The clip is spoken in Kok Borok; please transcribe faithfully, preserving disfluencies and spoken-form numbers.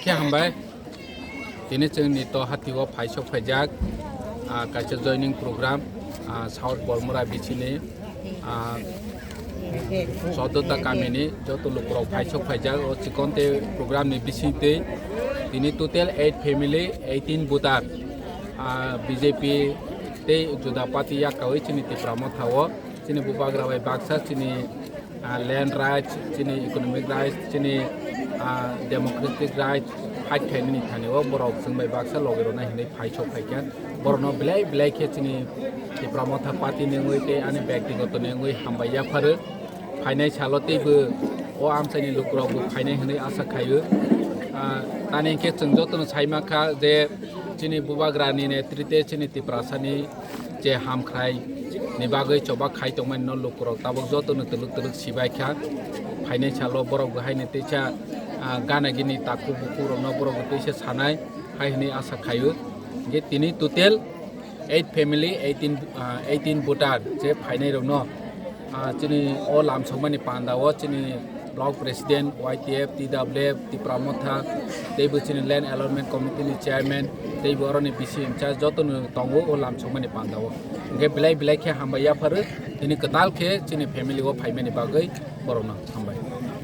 Khe hambai. Tini chwng ni to hati o phaisok phaijak, ah, kaisa joining program, ah, South Bormura bisini, ah, Sodota kamini joto lukurok phaisok phaijak o chikon te program ni bising twi tini total eight family, eighteen voter, ah, B J P tei juda party yakawi chini Tipra Motha o chini bubagra bai baksa chini ah, land rights, chini economic rights, chini, ah, democratic rights fight khainani thani o borok chwng bai baksa logi rwna hinwi phaisok phaikha. Borokno belai belai khe chini Tipra Motha party ni wngwi tei ani byaktigoto ni wngwi hambai yapharo. Phainai salo teibo o amchaini lukurokbo phainai hinwi asa khaio. Ah, tani khe chwng jotono saimankha je chini bubagrani netrite chini Tiprasani je hamkhrai ni bagwi choba khai tongmani no lukurok tabuk jotono twlwk twlwk sibai kha. Phainai salo borok bo haino teisa, ah, gana gini takhuk bukhuk rokno borok bo teisa sanai hai hwnwi asa khaio. Hwnkhe tini total eight family, eighteen, ah, eighteen voter je phainai rokno, ah, chini o lamsokmani panda o chini Block President, Y T F, T W F, Tipra Motha, teibo chini Land Allotment Committee ni Chairman, teibo oroni B C in charge jotono tongo o lamsokmani panda o. Hwnkhe belai belai khe hambai yapharo, tini kwtal khe chini family o phaimani bagwi borokno hambai.